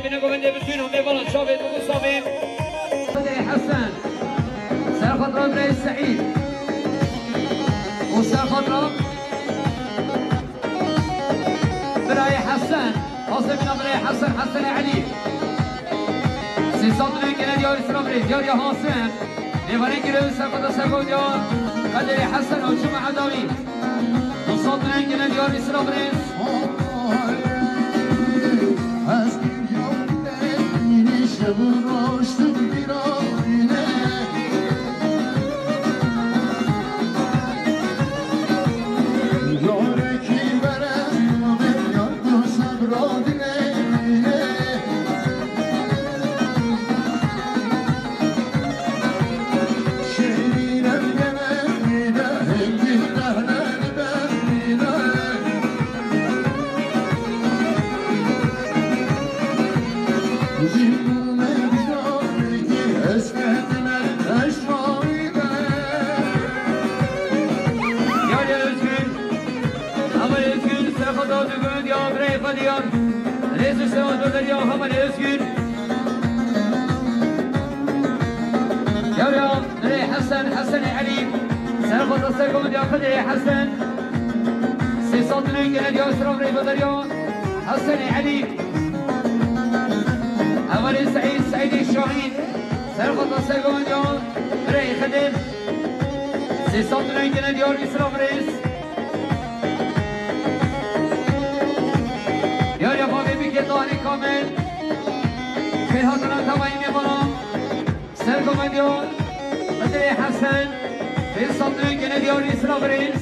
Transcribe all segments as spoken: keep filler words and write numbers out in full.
Bine govendê bi tûn û mêvalan çavê tu Musafê. Hesen. Ser xatra birayê Seîd. Û ser xatra birayê Hesen. Hasê bîna birayê Hesen, Hesenê Elî. Sê sed lê gene diyarî sira birê, diyariya Hasim. Mêvanê girê ser xatra ser gotiya Qedirê Hesen û Cuma Edawî. Du sed lê gene diyarî sira birê. Yar ya Özgür, Heval Özgür, serxweda dugund ya birayê xwe diyar. Rêz û sewa doderiya Heval Özgür. Yar ya birayê Hesen, Hesenê Elî. Serxweda sergond ya Qedirê Hesen. Sê sed lê gene diyar sira birayê xwe deriya Hesenê Elî. Hevalê Seîd, Seîdê Şahîn. Serxweda sergond ya birayê Xedir. Sê sed lê gene diyar sira birêz. Yar ya bavê bike Tahirê Kamil. Xêr hatina tevayî mêvana. Sergovendiya Qedirê Hesen. Pênc sed lê gene diyar sira birêz.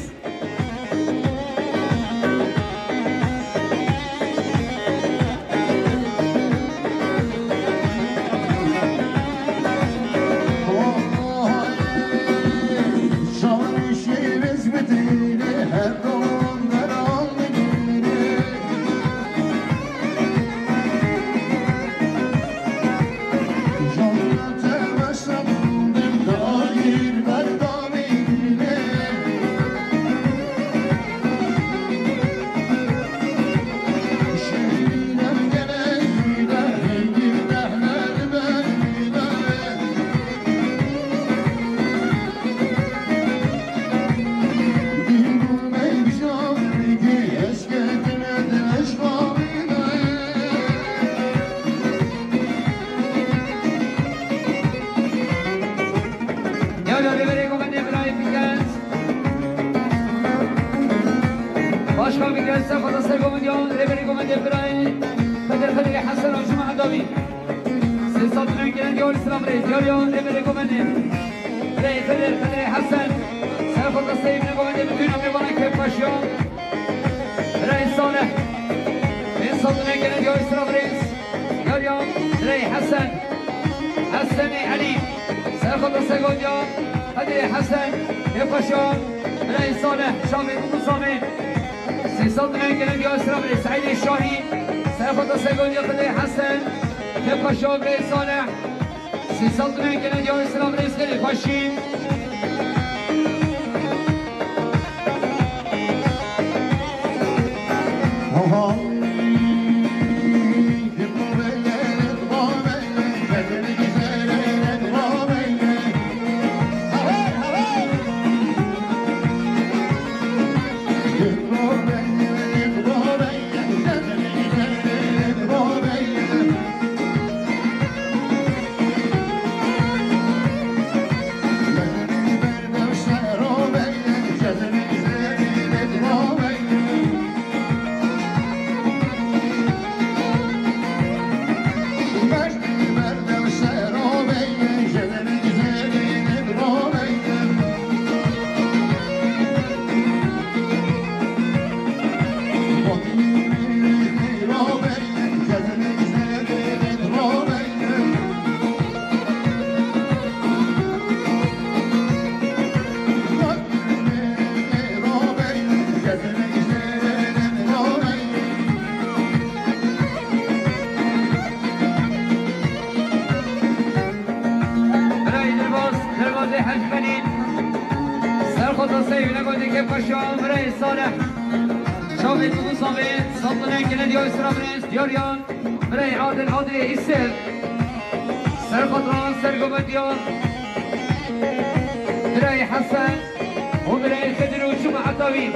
Ya, ya, rêberê govendê birayê Bilgez. Başkan Bilgez, serxweda sergovendiyan, rêberê govendê birayê Xedir, Xedirê Hesen û Cuma Edawî. Sê sed lê gene diyar sira birêz, diyar ya, rêberê govendê. Birayê Xedir, Xedirê Hesen. Serxweda serê bine govendê bi tûna mêvana kêfxweşiya. Birayê Salih. Pênc sed lê gene diyar sira birêz. Yar ya, birayê Hesen. Hesenê Elî. Serxweda sergondiya Qedirê Hesen. Kêfxweşiya. Birayê Salih. Şamê, Bû Samê. Sê sed lê gene diyar sira birêz. Seîdê Şahî. Serxweda sergondiya Qedirê Hesen. Kêfxweşiya birayê Salih. Sê sed lê gene diyar sira birêz, xêrê xweşî. Birayê derbas, derbazê Hecî Xelîl. Serxweda serê bine govendê kêfxweşiya, birayê Salih. Şamê, Bû Samê, sed lê gene diyar sira birêz, diyar ya. Birayê Adil Adilê Îsel, Serxatran Sergovendiyan, Birayê Hesen û Birayê Xidir û cemaeta wî.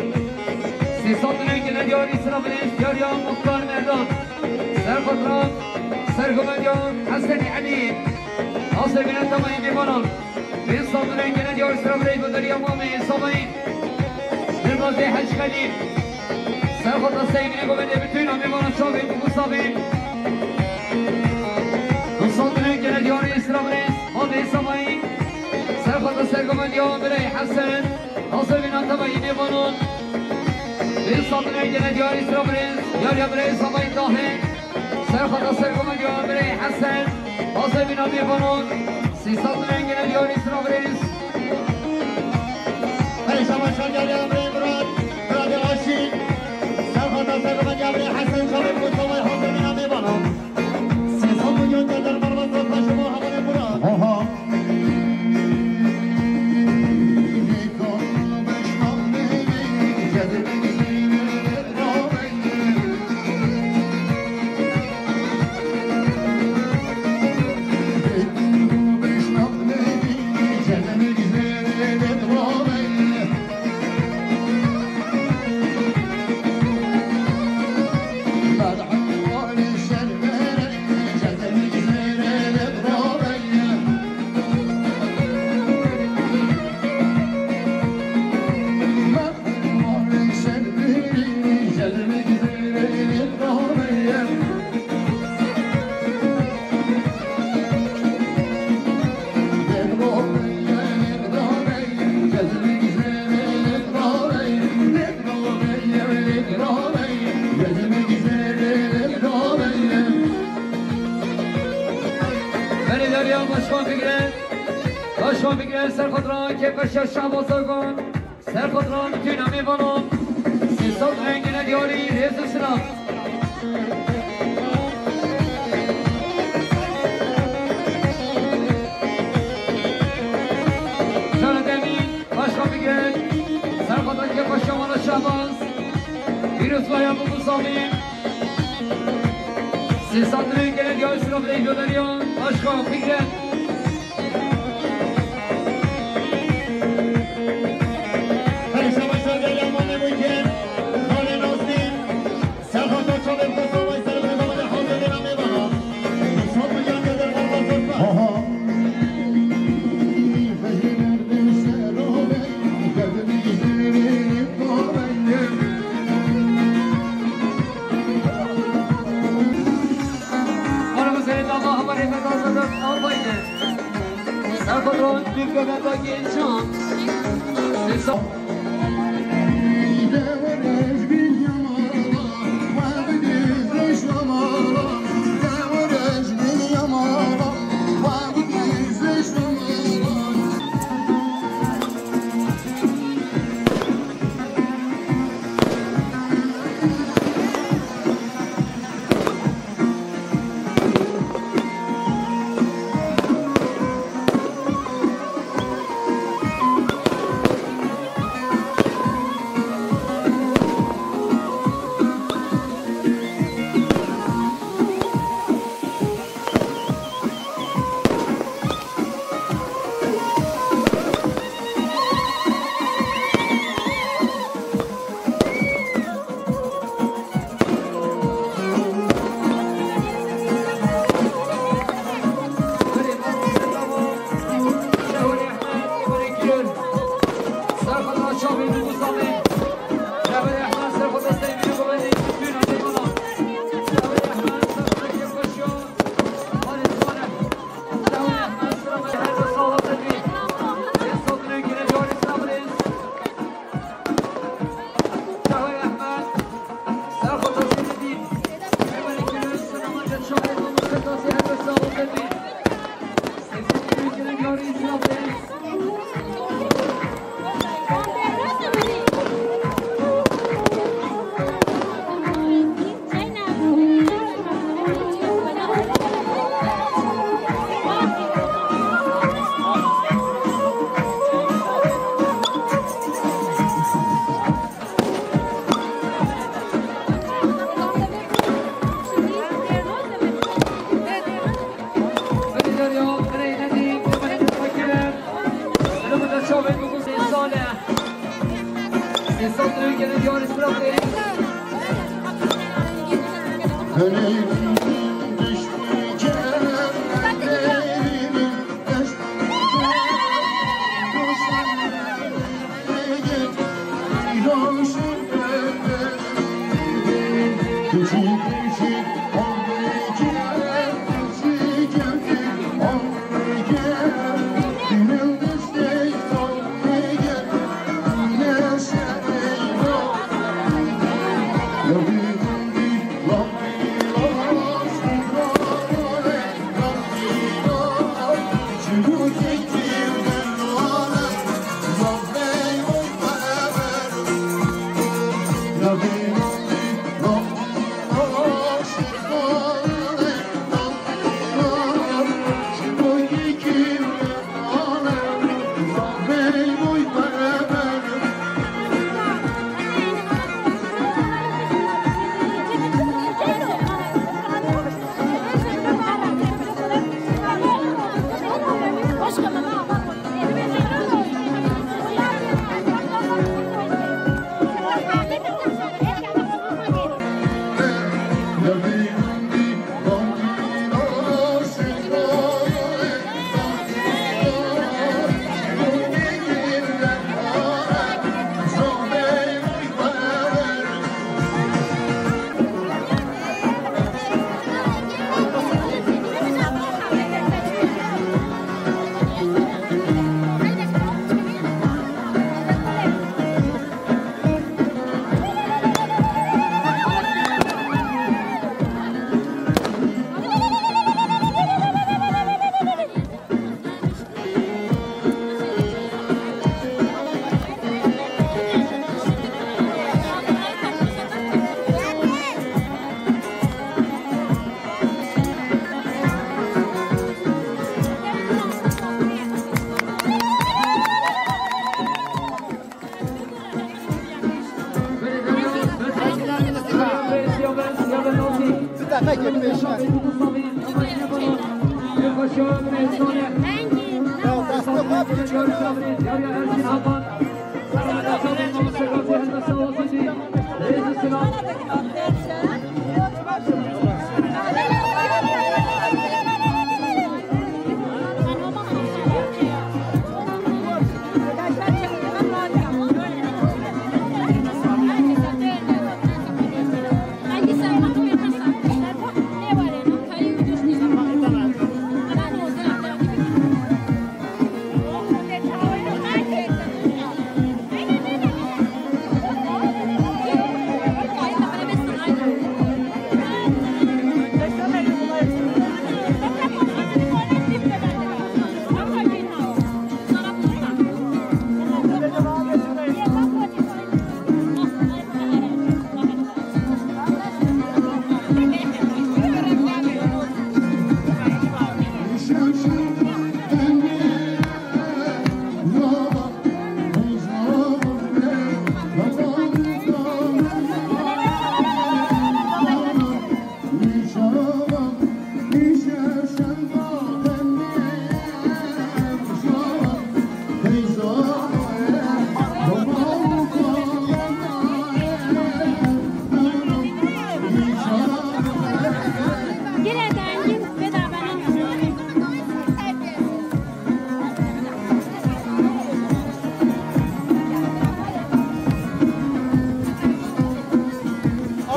Sê sed milyon gele diyarî sira birêz diyariya Muxtar Merdan, Serxatran Sergovendiyan, Hesenî Elî, Asê bîne temayî mêvanan. Pênc sed milyon gele diyarî sira birêz diyariya Mamê Samayî. Derbazê Hec Xelîl. Serxota Seymînê govendê bi tûna mêvana çavê Bûbû Savî. Du sed milyon gele diyarî sira birêz Mamê Samayî. Serxota Sergovendiya Birayê Hesen. Hazir bîna temayî mêvanan. Pênc sed milyon gele diyarî sira birêz diyariya Birayê Samayî Tahê. Serxota Sergovendiya Birayê Hesen. Hazir bîna mêvanan. Sê sed milyon gele diyarî sira birêz. Perê şabaşa gele birê Murat, Muratê Aşî. Serxota Sergovendiya Birayê Hesen, çavê Bûbû Savayî, hazir bîna mêvanan. Sê sed milyon gele derbarbaza paşê ma hevalê Murat. Oha. Berê deriya başkan bigire, başkan bigire, Serxatran kêfeşa Şahbaz Ogan. Serxatran tûna mêvanan, sê sed rengine diyarî rêz û silav. Şana demî, başkan bigire, Serxatran kêfeşa Mala Şahbaz, pîrozbaya Bûbû Savî, sê sed rengine diyarî silav rêz û deriya, başkan bigire. Serxatran, Dûvgevenda Gencan. Sê sed.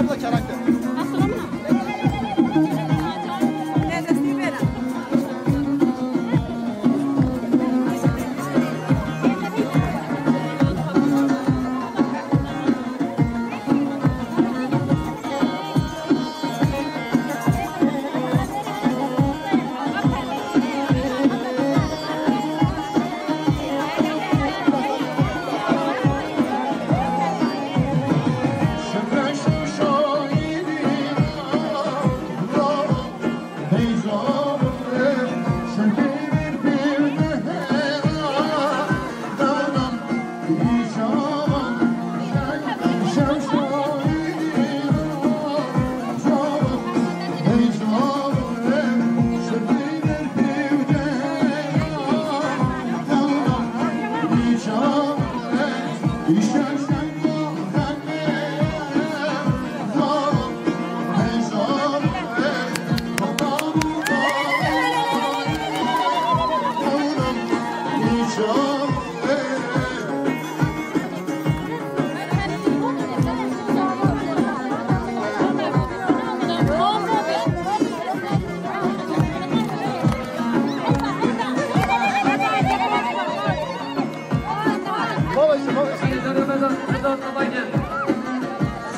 Abla karakter.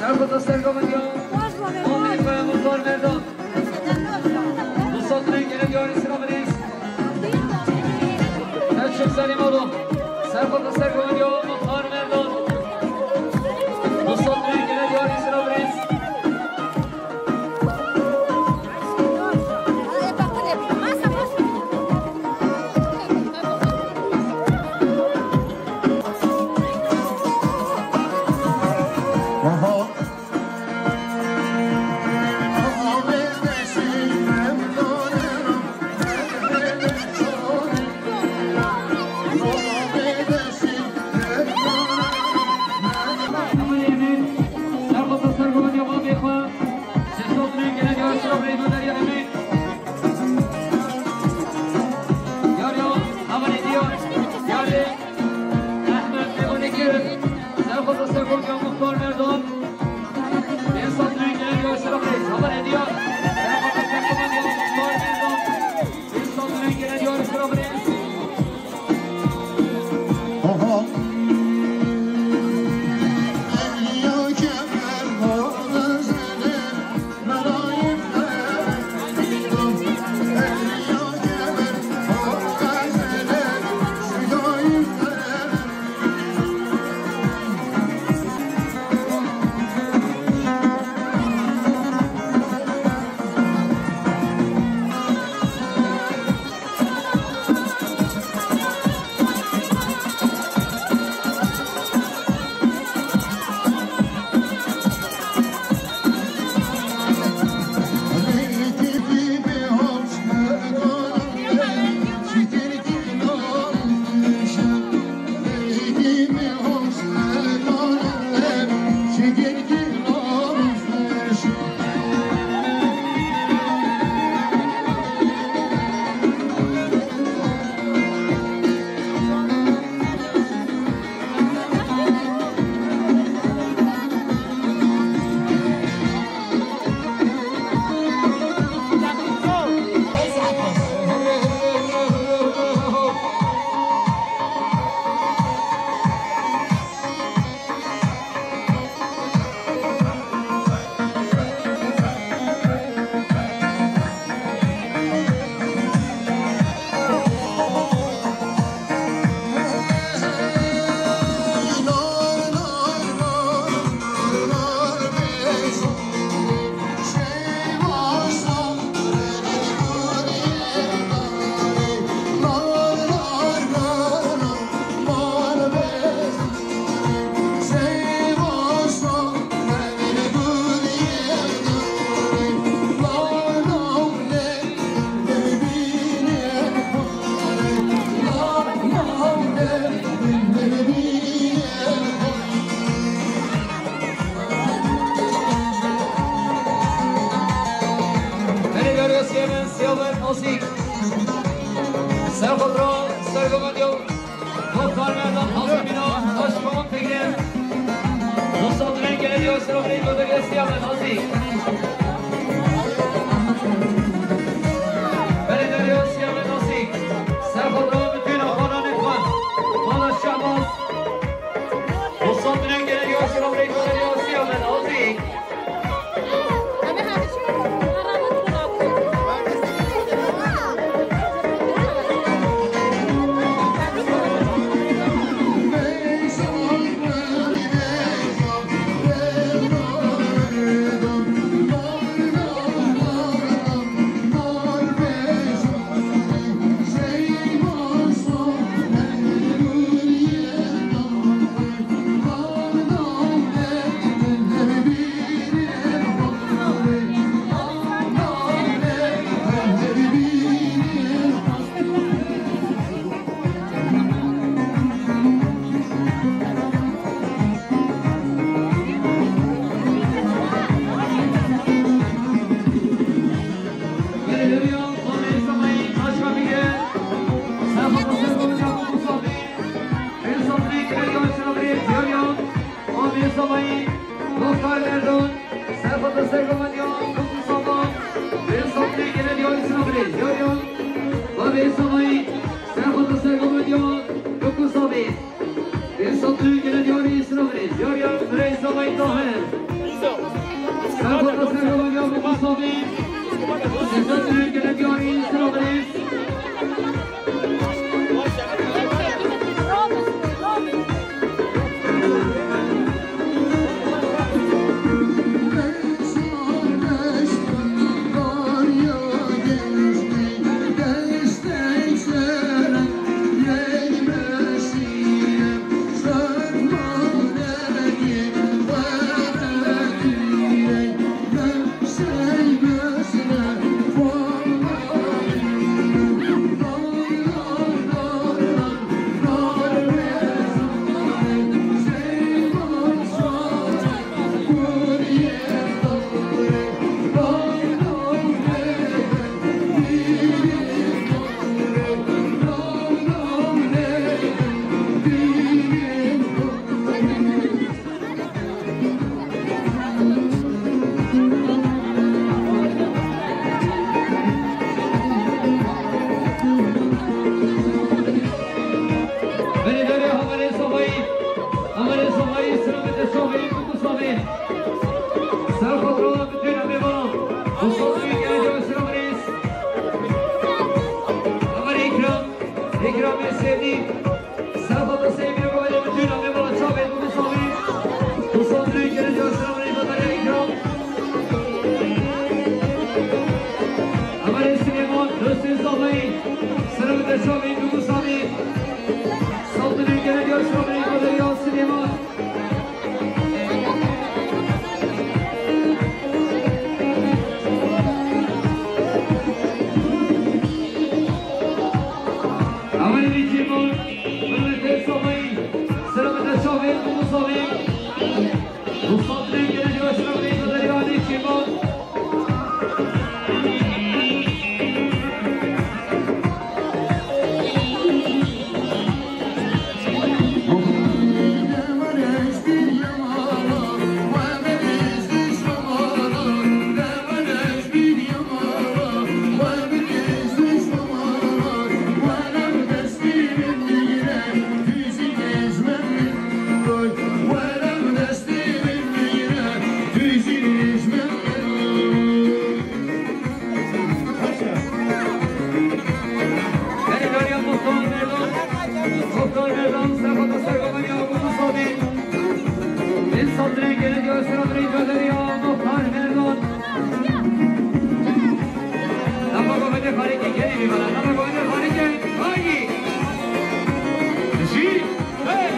Serkota Sergovindo, Muhtar Merdan. Musa Türk, yine diyor İslam Reis. Selçuk Selimoğlu. Serkota Sergovindo, Muhtar Merdan. Musa Türk, yine diyor İslam Reis. Gele diyarî Sinavirêz, diyariya Sirê Zavayî Tahir. Serxota serxovan ya Bûkû Savî. Sezon gele diyarî Sinavirêz. Belê belê, haberê Savayî, haberê Savayî, selamet e Savayî, kuku Savayî. Ser xatir bütün amê bana. Bu sofrayı geleceğiz, selamet. Haber ikram, ikram sevdi. Serxota Seyî Bîroko Belê Mitûn, amê bala çavê Bûkû Savî. Bûkû Savî, gelê Diyar Selamerî, Badarya Îkram. Emerê Silêman, dostê Zavayî. Selamete çavê Bûkû Savî. Savdinê gelê Diyar Selamerî, Badarya Silêman. Amanê Nîçîbûn, hurmetê Savayî, selamete çavê Bûkû Savî. Ruhsat rengine göğsüne rengine ya Nîçîbûn. Muhtar Merdan, Muhtar Merdan, serxota sergovaniya Abu Musabî. Din saldırı gene diyor, sıra bir mücadele ya Muhtar Merdan. Nama govende xaliki geri bir bana, nama govende xaliki, haydi. Jî, hey.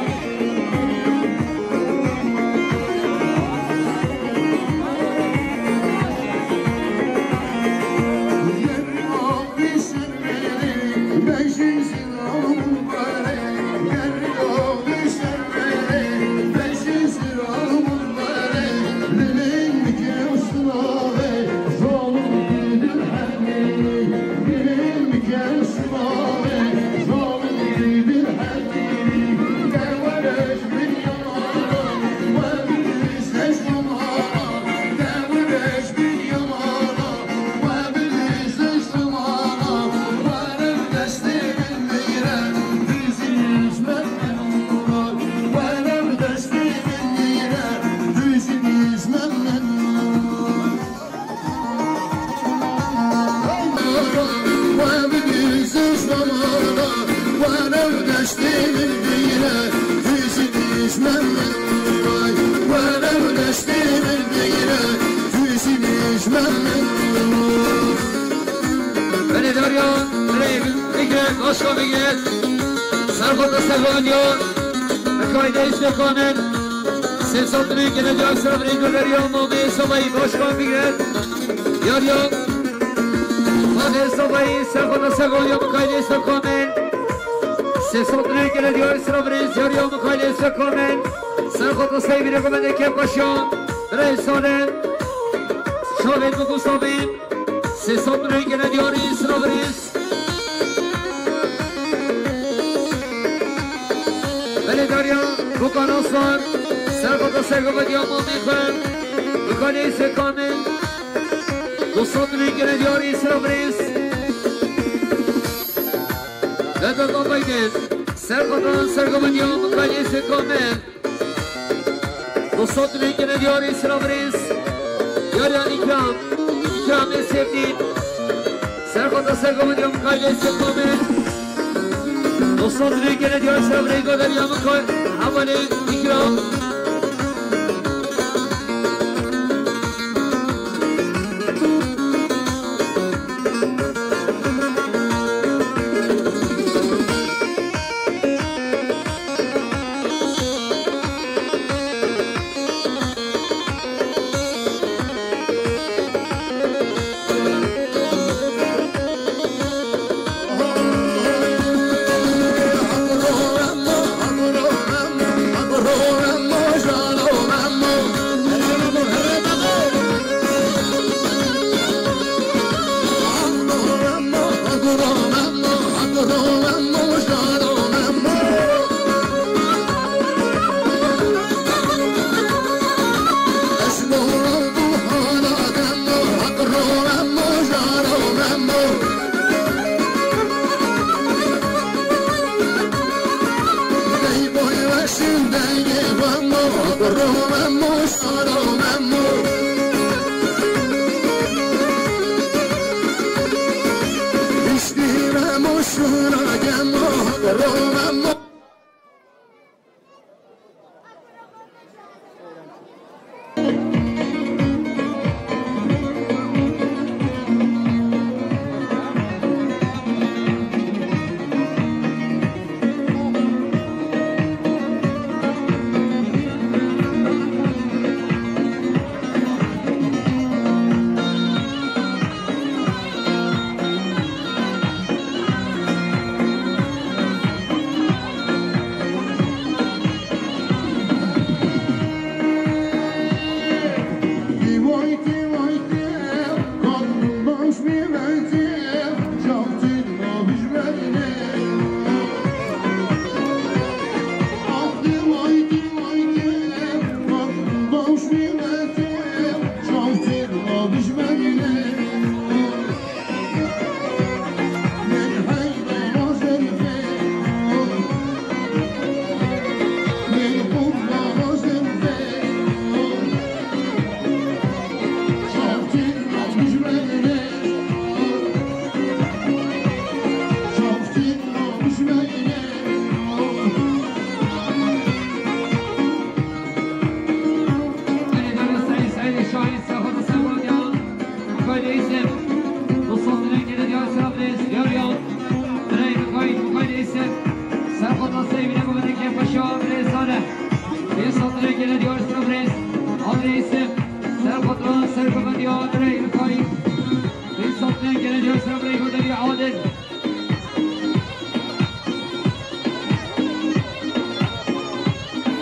Belê Derya, belê bigre, başka bigre. Serxota servan ya. Mikaydê Sökamen. Sesatını gene Derya, servan Derya, Mame Savayî, başka bigre. Yarya. Mame Savayî, serxota servan ya, Mikaydê Sökamen. Sesatını gene Derya, servan Yarya, Mikaydê Sökamen. Serxota Seyî Bîroko Belê Kepkaşa. Birê Sade. Şavê Bûkû Savî. Sesat rengine diyarî Sinavirêz. Belê Derya, Bûkan Aslan, serxota sergovediya mamê xwe, Bûkanê Sekamê, dostat rengine diyarî Sinavirêz. Vedat Abaydin. Serxotan, sergovindiya Mikaîlê Sêkomel. Dostot lêkene diyarê sira birêz. Yariyan îkram. Îkramê sevdî. Serxotan, sergovindiya Mikaîlê Sêkomel. Dostot lêkene diyarê sira birêz. Godariya Mikaîl. Hevalê îkram.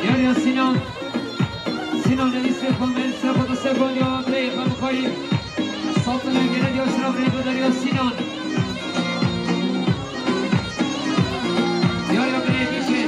Yariya Sinan. Sinan Elîsê Komel, Serxota Sergon ya Birê Xemixayî. Saltine gele diyor şınav reyde deriyor Sinan. Yariya Birê Bişê.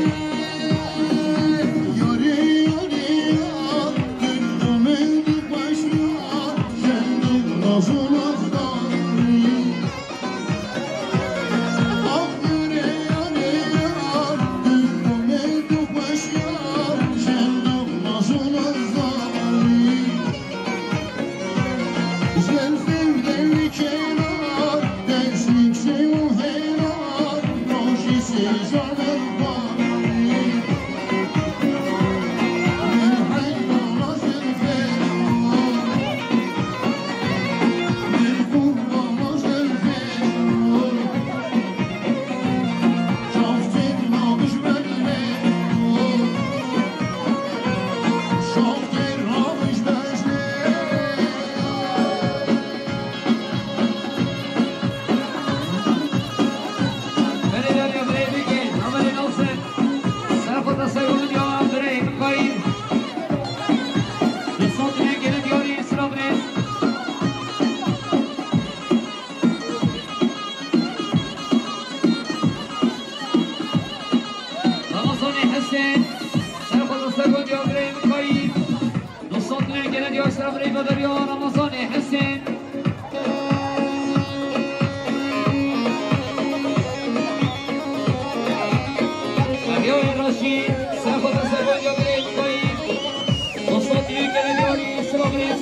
Ramazanê Hesen, Serxwedî Sergon ya birê Mikaîl. Dostan dilê gele diyor, Serxwedî Sergon ya Ramazanê Hesen.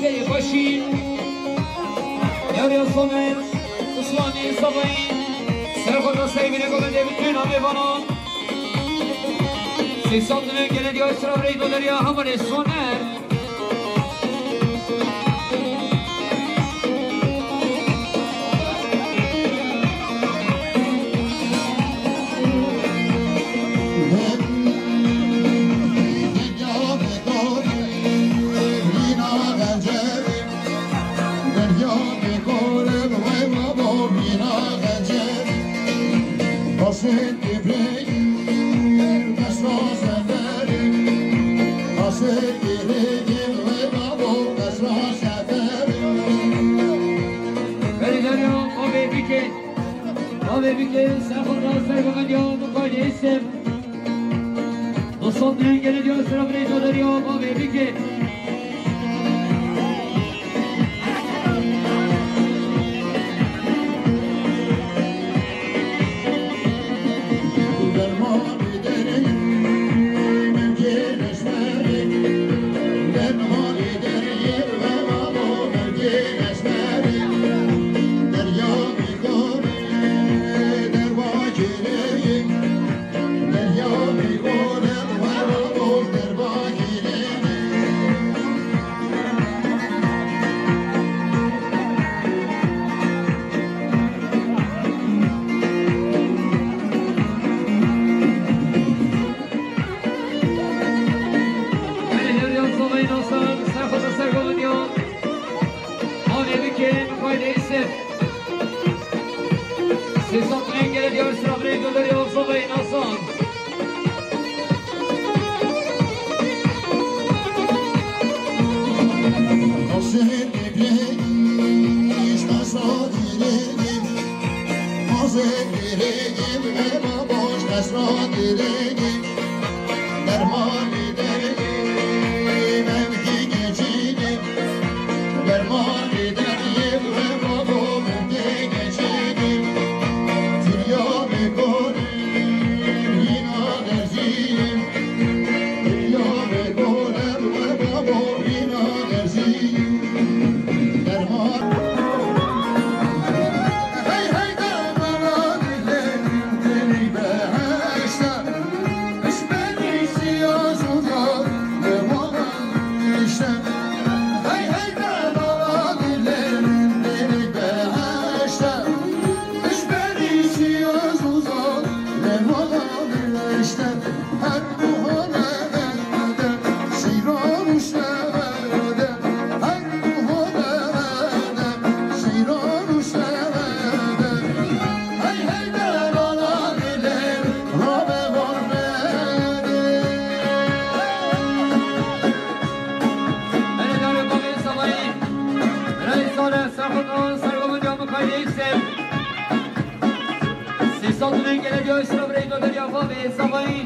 Ê xweşî, yarê Somer, Usmanî, Savayî, serxweta Seyvîne Gomendê, bütün amêvanan. Sê sed nivê gelê diya Îsraîlê do derya hevalê Somer. Berî derya, bavê bike. Bavê bike, serxweta Seyvîne Gomendê, Mikaîlê Îsem. Dostan, duyên gelê diya Îsraîlê do derya, bavê bike. Belê, Derya Sovayî Nasan, serxweta Seyvîne Gomendê. Bavê bike, Mikaîlê Îsem. Sê sed nivê gelê diya Îsraîlê do derya Sovayî Nasan. Belê, darê bavê Savayî. Rey sare, serxweta Seyvîne Gomendê, Mikaîlê Îsem. Sê sed nivê gelê diya Îsraîlê do derya, bavê Savayî.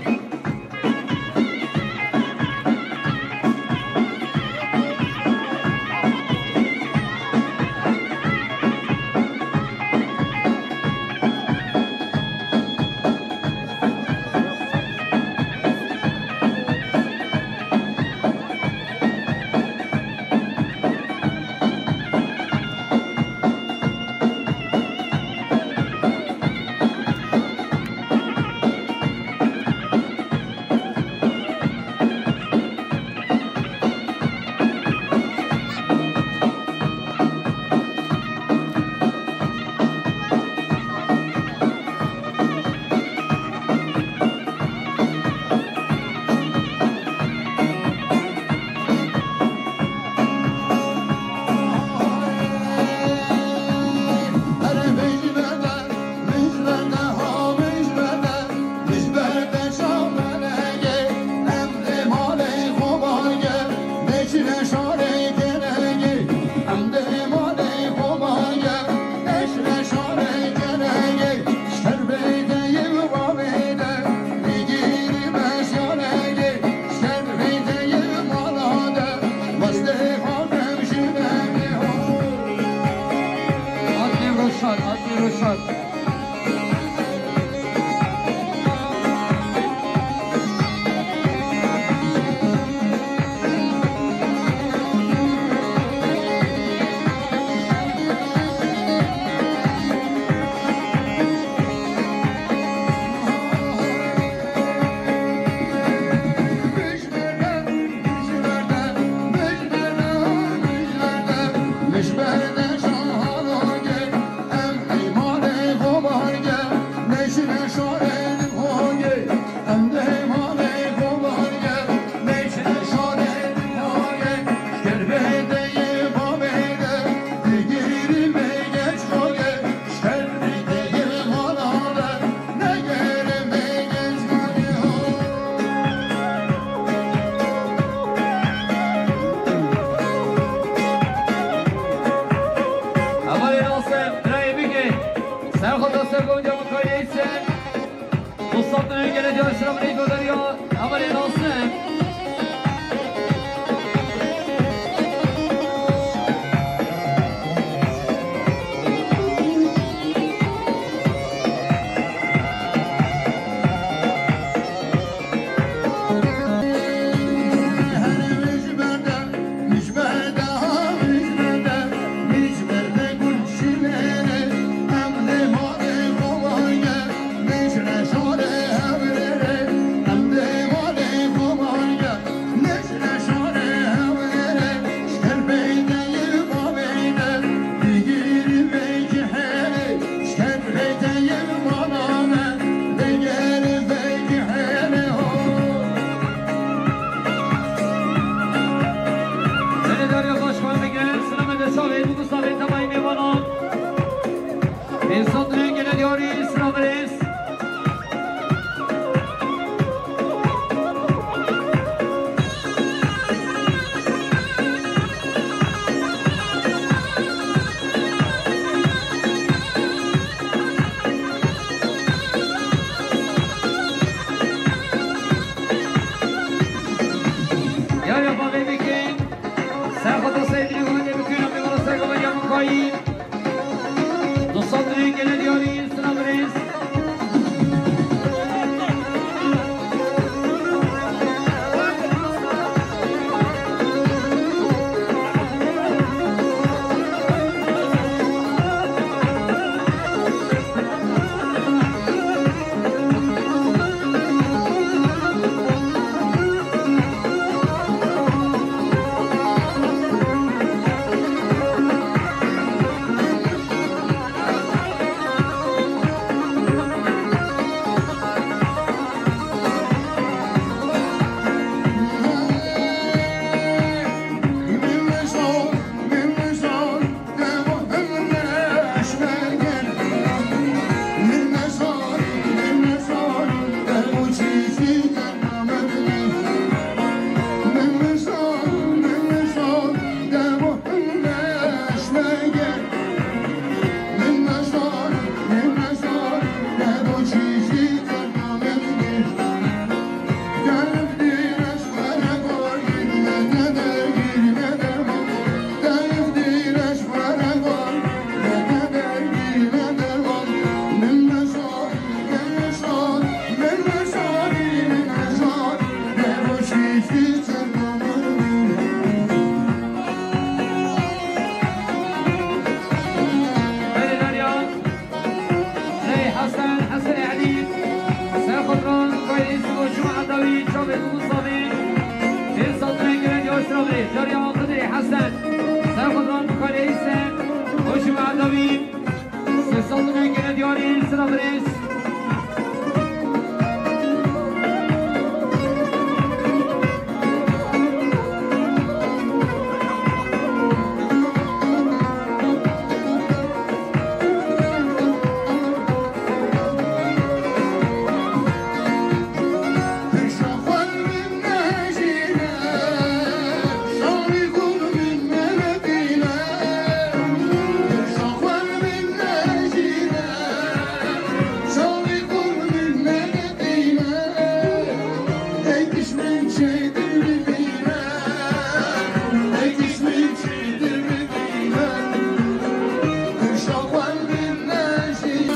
Birêz.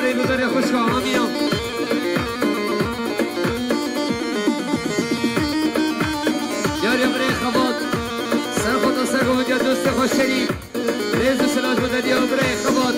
Rêveberê xwişka Hamiya. Yarê birê Xebat. Ser xwe ta ser xwe, dostê xwe Şerîf. Rêz û silav ji bo te diya birê Xebat.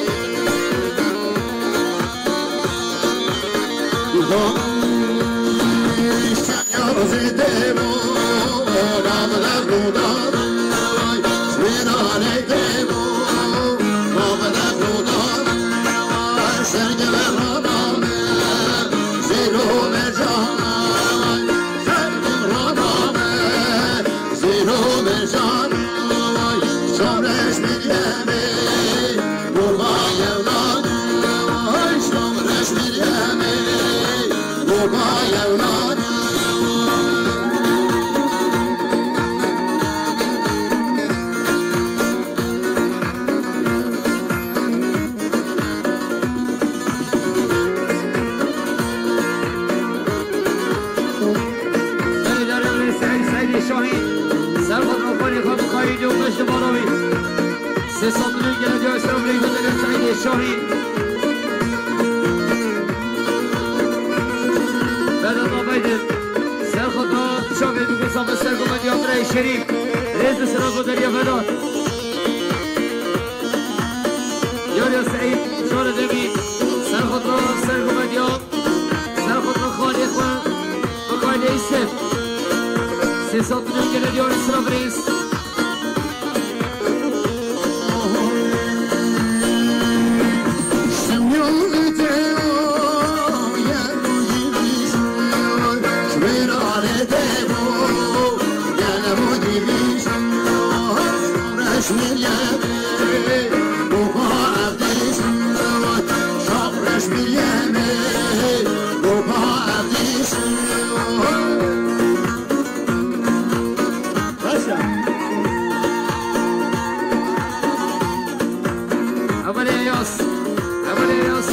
Belê darê Seîd, Seîdê Şahîn. Ser xwe rûxanê xwe bixayî dê û beş di bala wî. Sê sed milyon gele diya Îslam rê gundere Seîdê Şahîn. Vedat Abaydin. Ser xwe da çavê bigirsa bi ser gumediya birayê Şerîf. Rêz û silav bo te diya Vedat. Yarê Seîd, şarê devî, ser xwe da ser gumediya, ser xwe da xalê xwe, bi xalê Îsef. Sê sed milyon gele diyar Îslam Reis. Hevalê Eyas. Hevalê Eyas.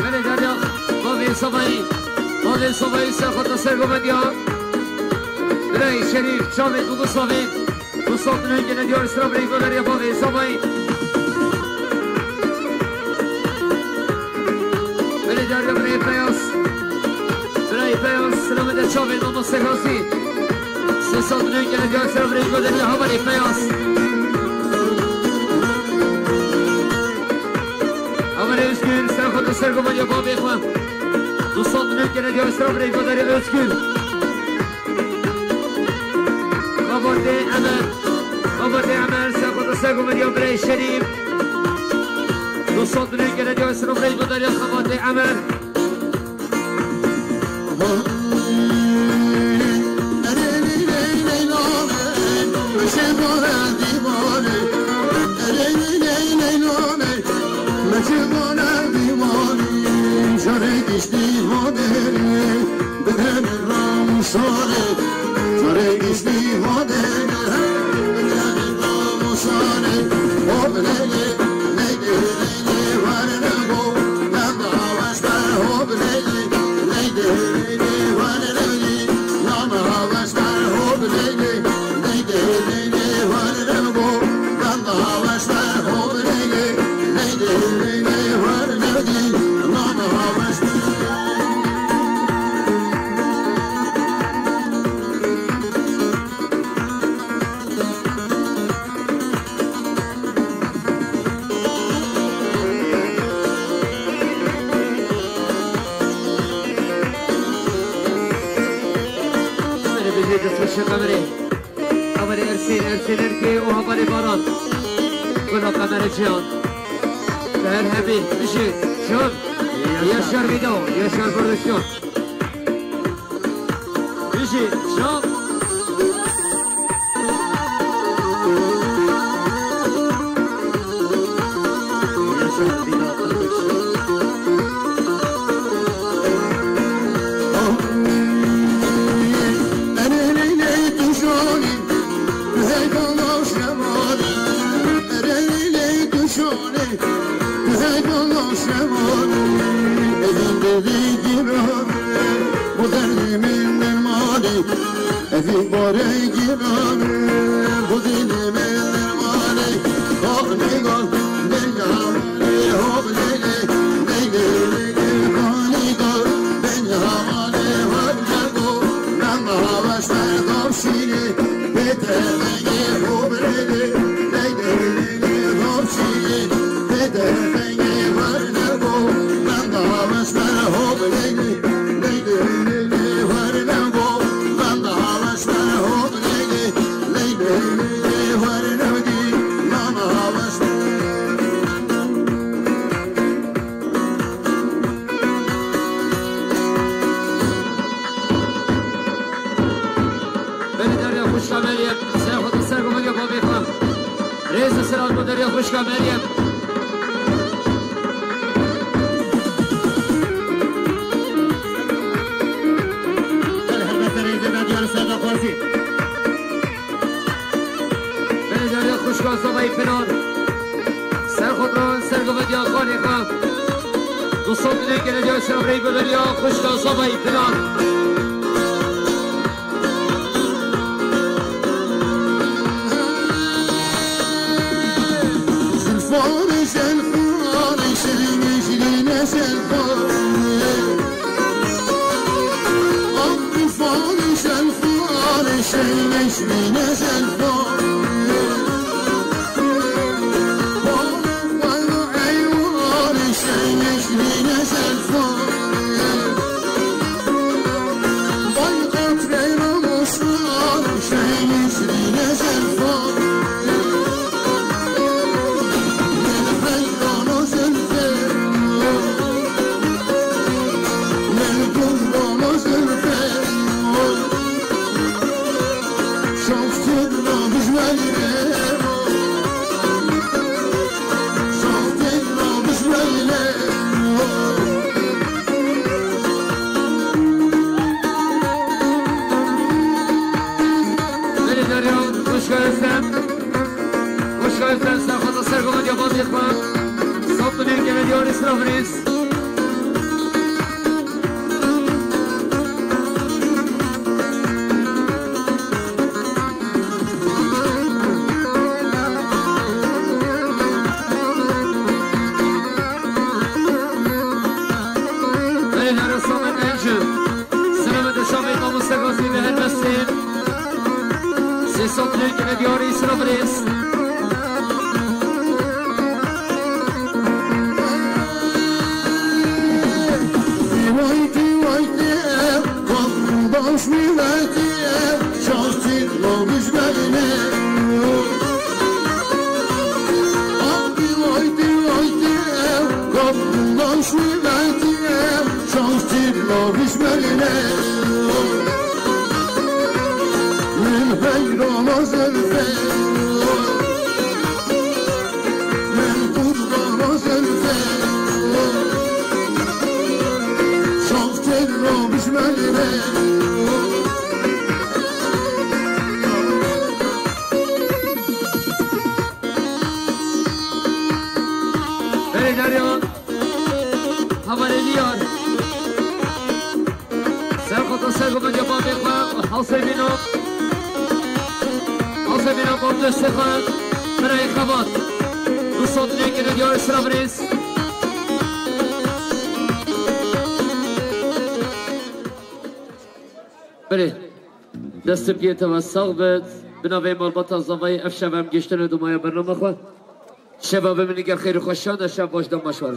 Belê derya bavê Sabayî. Bavê Sabayî ser xwe ta ser gomediya. Birayê Şerîf, çavê tu bi savê. Du sed milyon gele diyar Îslam Reis bo te diya bavê Sabayî. Belê derya birayê Peyas. Birayê Peyas, silamê te çavê mamoste Gazî. Sê sed milyon gele diyar Îslam Reis bo te diya hevalê Peyas. Hevalê Özgür, ser xwe ta ser gomediya bavê xwe. Du sed milyon gele diyar Îslam Reis bo te diya Özgür. Xebatê Emer. Xebatê Emer, ser xwe ta ser gomediya birayê Şerîf. Du sed milyon gele diyar Îslam Reis bo te diya Xebatê Emer. Destxweşî Qemerê. Qemerê Ersîn, Ersîn Erkê û hevalê Baran. Gula Qemerê Cihan. Seher Hebî, Bijî, Şam. Yaşar Vîdo, Yaşar Berdişan. Bijî, Şam. Evî barê giran, bu dilê min dermanê. Hop lê gol, lê gol, lê hop lê lê, lê lê lê lê, hop lê gol, lê hop lê hop lê gol, ben hava şer gol şîrê, bê te vengê hop lê lê, lê lê lê lê, hop şîrê, bê te vengê hop lê gol, ben hava şer hop lê lê. Belê derya xwişka Meryem, ser xwe ser gumeriya bavê xwe. Rêz û silav bo derya xwişka Meryem. Belê hemete rêzê me diyar ser daxwazî. Belê derya xwişka Zavayî Pinar. Ser xwe diran ser gumeriya xanê xwe. Du sed milyon gele diya şavreyî bi derya xwişka Zavayî Pinar. Zilfarê şerxanê şirînê şirîne şerxanê. Zilfarê şerxanê şirîne şirîne şerxanê. Barê xwe eywarê şirîne şirîne şerxanê. Vay qetrê Ramazan, şehîdî şirîne zerfan. Lê heyrana zerfê, lê qurbana zerfê. Şansî dina bijmenê. Belê Derya, hoş geldin. Hoş geldin. Sen fazla sergama yabancı etme. Saplı bir gene diyor İslam Reis. Ey, nere Samet Encü. Selamet şamê mamoste Gazî ve Helbestên. Sê sed lêkine diyarî Îsra Birêz. Vay tî, vay tî, ev, kapdan şmî ve tî, ev, şaştî, namiş berîne. Abi, vay tî, vay tî, ev, kapdan şmî ve tî, ev, şaştî, namiş berîne. Min heyrana zerfê. Min qurbana zerfê, şaftên ramiş melîne. Berê Derya, hevalê Liyar. Ser xwe ser gumê cevabê xwe, hewsê bîno. Hewsê bîno, bom destê xwe. Birayê xebat. Du sed lêkine diyarê sira birêz. Belê. Dest û piyê te ve sax bit. Bi navê malbata Zavayê ev şev em gihiştine dumaya bername xwe. Şeva bimîne gel xêr û xweşan de şev baş de maşwar.